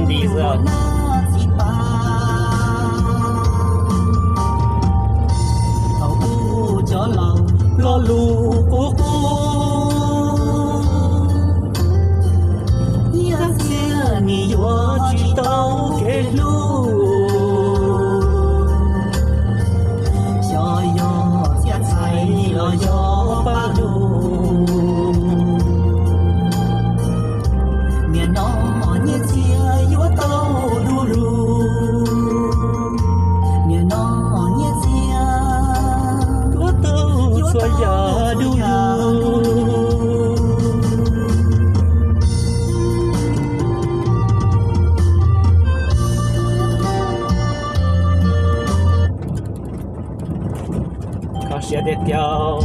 nti xwb. Thaum ub cov laus lo lus qub qub, nyiaj txiag nim yuav tsis tau kev hlub. Xyov yog txhiaj txhais los yog paj lug, nim no nyiaj txiag yuav tau du lug, nim no nyiaj txiag yuav tau txhua yam du lug. Kho siab tiag tiag,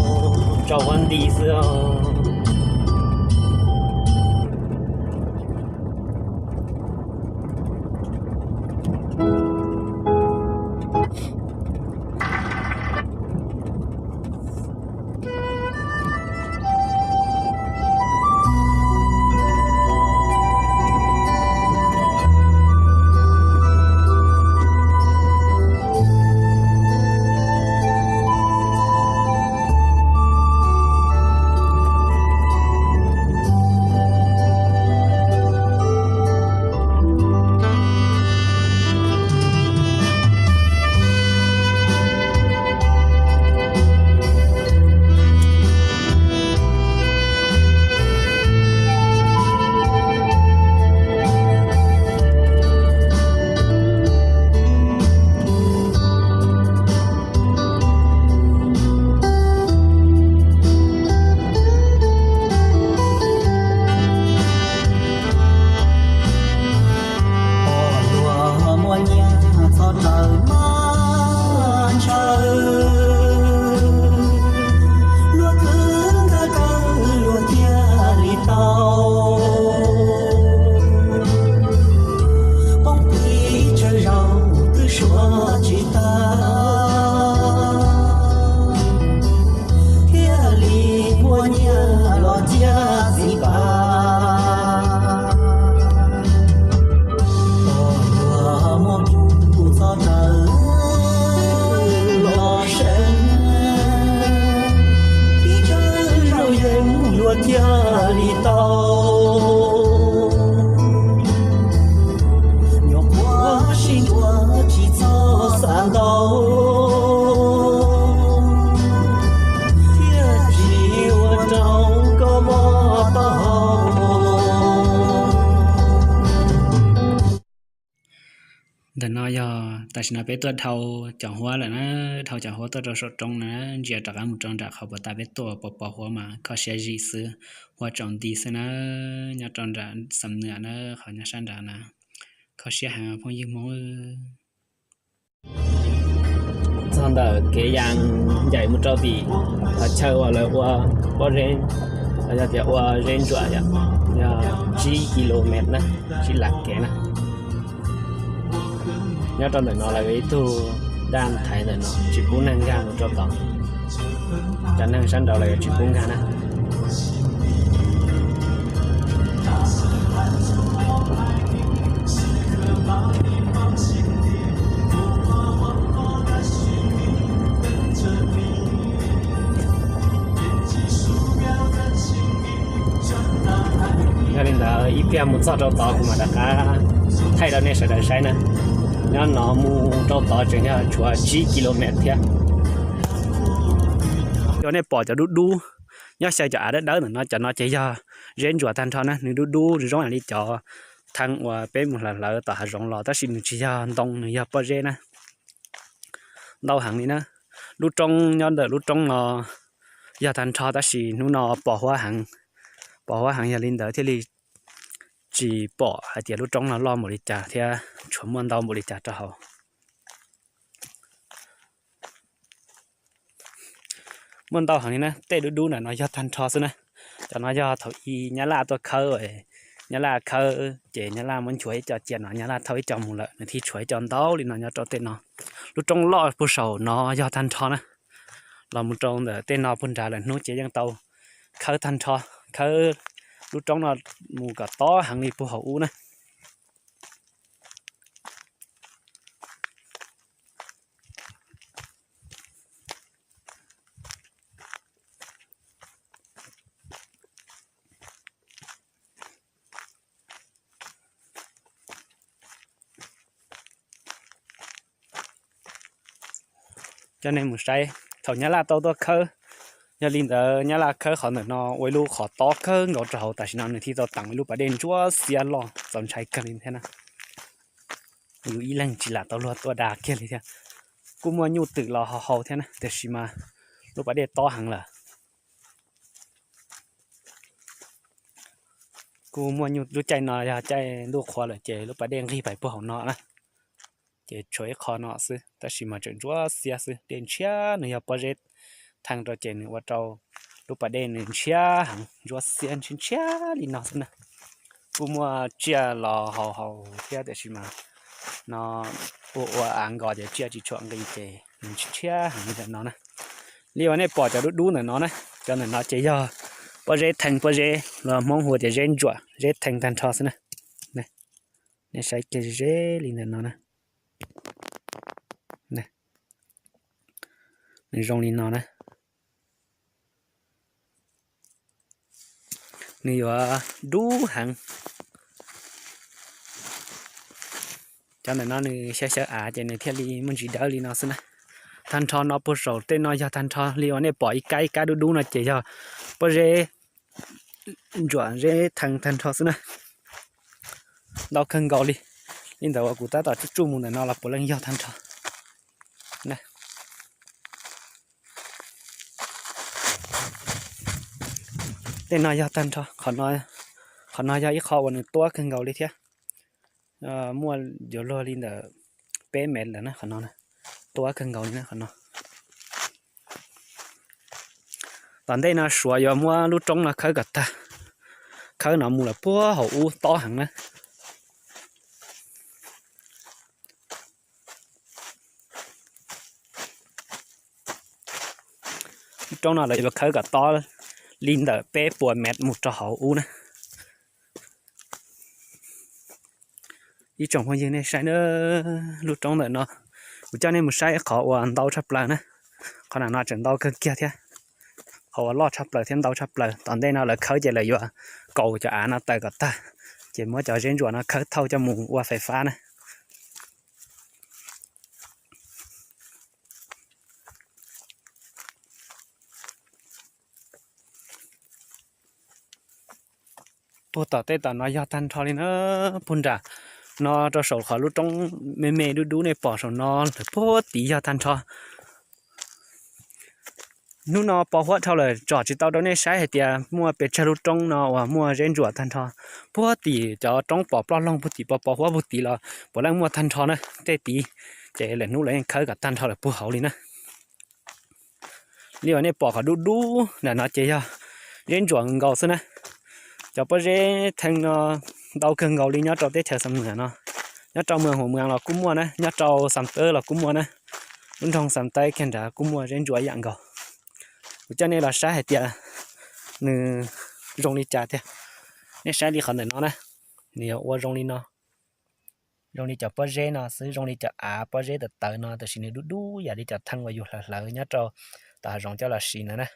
tsaus huab nti xwb os. Pom luag muaj nyiaj txhob raws maj ntshaw, luag khwv nkag kawg luag thiaj li tau, poob pib tsawg zaus twb suav tsis tag, thiaj li muaj nyiaj los cia txiv pas. Pom luag muaj nyiaj txhob raws los seev, ib tsawg zaus yeej luag thiaj li tau, nyuam qhuav sib ntsib tsis txhob xav ntau, thiaj tsis ua rau koj mob taub hau. Ntawm no yog tam sim no peb tuaj dhau Coom Huab lawm na, dhau Coom Huab tuaj rau saum roob na, ntsia rov qab mus rau nram qhov puag ta peb tuaj pos pos huab mas kho siab zim xwb, huab tsaus nti xwb na, nyob rau nram Xam Nwam na, qhov nyob sab nrad na, kho siab heev phooj ywg Hmoob. Txog ntawm kev yas ncaim mus rau tim qhov chaw uas lawv ua pob zeb, los yog tias ua zeb ntsuam yom, yog tsib kis lus mev na, tsib lam kev na. Nyob rau ntawm no lawv ib tug daj thaiv ntawm no tsis pub neeg nkag mus rau tod, cov neeg sab nraud lawv yuav tsis pub nkag na. Yog li ntawd ib pliag mus txog rau tod kuv mam rov qab thaij rau nej sawv daws saib na. Nyob no mus rau tod tseem yog tshuav tsib kis lus mev thiab. Cov nej pom cov dub dub nyob xyaw cov av dawb dawb ntawm no, cov no ces yog zeb ntsuam tag nrho na, nws dub dub zoo zoo li cov thaj uas peb mus hlawv hlawv tom hav zoov los, tab sis nws tsis yog ntoo, nws yog pob zeb na. Ntau heev li na. Lub roob nyob ntawm lub roob no yog tag nrho, tab sis hnub no pos huab heev, pos huab heev yog li ntawd thiaj li tsis pom hais tias lub roob no loj npaum li cas thiab tshuav muaj ntau npaum li cas rau hauv. Muaj ntau heev li na, tej dub dub ntawm no yog tag nrho xwb na. Cov no yog thaum ub Nyab Laj tuaj khawb, Nyab Laj khawb ces Nyab Laj muab nchuav ib co cia no, Nyab Laj thauj ib co mus lawm, nws thiaj tshuav ib co ntau li no nyob rau tej no. Lub roob loj puag saum no yog tag nrho na. Los mus rau ntawm tej no puag nrad lawm hnub ces yeej tau khawb tag nrho, khawb lub roob no mus kom tob heev li puag hauv ub na. Coj nej mus saib thaum Nyab Laj tau tuaj khawb, yog li ntawd Nyab Laj khawb qhov ntawm no ua ib lub qhov tob kawg nkaus rau hauv, tam sim no nws thiaj tau teem ib lub pas dej ntsuab xiab loj txaus ntshai kawg li thiab na. Yus ib leeg tsis lam tau luag tuaj da kiag li thiab. Kuj muaj nyuj twm los hau hau thiab na, tiam sis mas lub pas dej tob heev lawm. Kuj muaj nyuj, lub caij no yog caij ntuj qhuav lawm ces lub pas dej nqig pais puag hauv no na, ces tshuav ib qho no xwb, tab sis mas tseem ntsuab xiab xwb. Dej ntshiab nws yog pob zeb thee rau ces nws ua rau lub pas dej nws ntshiab heev, ntsuab xiab ntshiab ntshiab li no xwb na. Kuj muaj tsiaj los hau hau thiab, tiam sis mas no ua ua av nkos ces tsiaj tsis tshua nqi ces nws ntshiab heev li ntawm no na. Li uas nej pom cov dub dub ntawm no na, cov ntawm no ces yog pob zeb thee, pob zeb los Hmoob hu tias zeb ntsuam, zeb thee tag nrho xwb na. Nej saib kiag zeb li ntawm no na. Nws zoo li no na. Nws yuav dub heev. Cov ntawm no nws xyaw xyaw av ces nws thiaj li muaj ntsis dawb li no xwb na. Tag nrho no puag saum tej no yog tag nrho, li uas nej pom ib kab ib kab dub dub no ces yog pob zeb ntsuam zeb thee tag nrho xwb na. Ntau kawg nkaus li. Li ntawd uas kuv tab tom tsuj tsuj mus ntawm no los puav leej yog tag nrho. Tej no yog tag nrho. Qhov no yog ib qho uas nws tuab kawg nkaus li thiab. Muaj yuav luag li ntawm peb mev lawm na qhov no. Tuab kawg nkaus li na qhov no. Tom ntej no Suav yuav muab lub roob no khawb kom tag. Khawb no mus lawm puag hauv ub tob heev na. Lub roob no lawv yuav khawb kom tob li ntawm peb puas mev mus rau hauv ub na. Ib tsoom phooj ywg nej saib na, lub roob ntawm no, kuv coj nej mus saib qhov uas ntau tshaj plaws na. Qhov ntawm no tseem ntau kawg kiag thiab. Qhov uas loj tshaj plaws thiab ntau tshaj plaws, tom ntej no lawv khawb ces lawv yuav kaus cov av no tawm kom tag, ces muab cov zeb ntsuam no khawb thauj coj mus ua fais fab na. Puag tom tej tom no yog tag nrho li na. Puag nram no rau saum qhov lub roob me me dub dub nej pom saum no lawm puag tid yog tag nrho. Hnub no pos huab dhau lawm tsom tsis tau rau nej saib hais tias muaj pes tsawg lub roob no uas muaj zeb ntsuam tag nrho. Puag tim cov roob pos ploj loog puag tim pos pos huab puag tid los puav leej muaj tag nrho na. Tej tid ces lawm hnub lawv yeej khawb kom tag nrho lawm puag hauv li na. Li uas nej pom qhov dub dub ntawm no ces yog zeb ntsuam nkaus xwb na. Cov pob zeb thee no ntau kawg nkaus li nyob rau teb chaws Xam Nuam no. Nyob rau Muas Hua Muas los kuj muaj na, nyob rau Xam Tawb los kuj muaj na. Lub nroog Xam Tawb kiag nrad kuj muaj zeb ntsuam ib yam nkaus. Kuv coj nej los saib hais tias nws zoo li cas tiag. Nej saib li qhov ntawm no na, nws yog ua zoo li no. Zoo li cov pob zeb no xwb, zoo li cov av pob zeb tawv tawv no, tab sis nws dub dub yam li cov thee uas yus hlawv hlawv nyob rau tom hav zoov coj los siv ntawd na.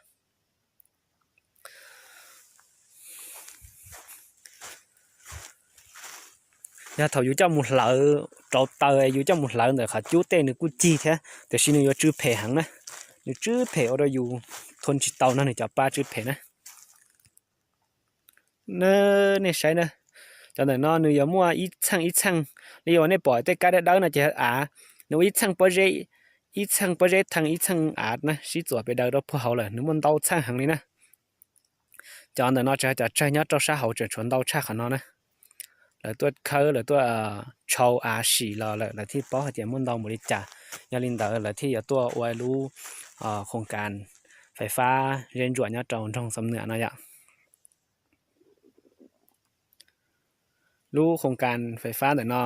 Yog thaum yus coj mus hlawv rau taws, yus coj mus hlawv ntawm qhov cub tej nws kuj cig thiab, tiam sis nws yuav tsw phem heev na. Nws tsw phem ua rau yus thua tsis tau no, nws cov pa tsw phem na. Nej saib na, cov ntawm no nws yuav muaj ib txheej ib txheej, li uas nej pom tej kab dawb dawb no ces av, nws ua ib txheej pob zeb, ib txheej pob zeb thee ib txheej av na, sib txuam pes daws rau puag hauv lawm, nws muaj ntau txheej heev li na. Cov ntawm no tsis hais cov tsawg nyob rau sab hauv tseem tshuav ntau tshaj qhov no na. Lawv tuaj khawb, lawv tuaj tshau av sim los lawm lawv thiaj paub hais tias muaj ntau npaum li cas. Yog li ntawd lawv thiaj yuav tuaj ua lub khoos kas fais fab zeb ntsuam nyob rau nroog Xam Nuam no yom. Lub khoos kas fais fab ntawm no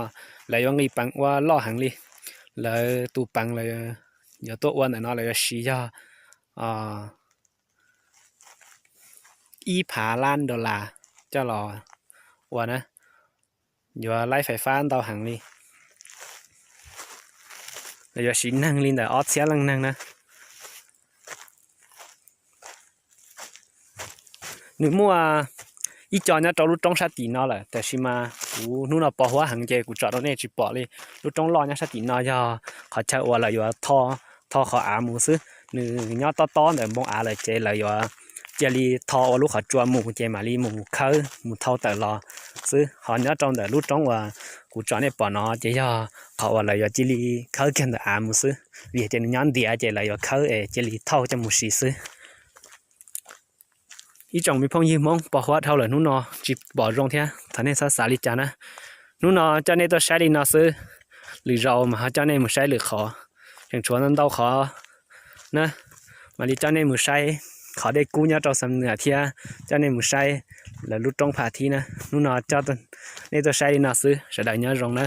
lawv yuav nqis peev ua loj heev li. Lawv tus peev lawv yuav tuaj ua ntawm no lawv yuav siv yog ib phav lab dollar coj los ua na. Yuav laib fais fab ntau heev li. Lawv yuav siv neeg li ntawm ob txhiab leej neeg na. Nws muaj ib co nyob rau lub roob sab tim no lawm, tab sis mas kuv hnub no pos huab heev ces kuv tsom rau nej tsis pom li. Lub roob loj nyob sab tim no yog qhov chaw uas lawv yuav tho tho qhov av mus xwb. Nws nyob tob tob ntawm npoo av lawm ces lawv yuav cia li tho ua lub qhov tsua mus ces mam li mus khawb mus thau tawm los xwb. Ho nyob rau ntawm lub roob uas kuv tso nej pom no ces yog qhov uas lawv yuav cia li khawb kiag ntawm av mus xwb, vim tias nws nyob ntiav ces lawv yuav khawb es cia li thauj coj mus siv xwb. Ib tsoom me phooj ywg Hmoob pos huab dhau lawm hnub no tsis pom zoo thiab thov nej txhob xav li cas na. Hnub no coj nej tuaj saib li no xwb, lwm zaus mas ho coj nej mus saib lwm qhov, tseem tshuav ntau qhov na. Mam li coj nej mus saib qhov dej kub nyob rau Xam Nuas thiab coj nej mus saib lawv lub roob Pha Thib na. Hnub no nej tuaj saib li no xwb, sawv daws nyob zoo na.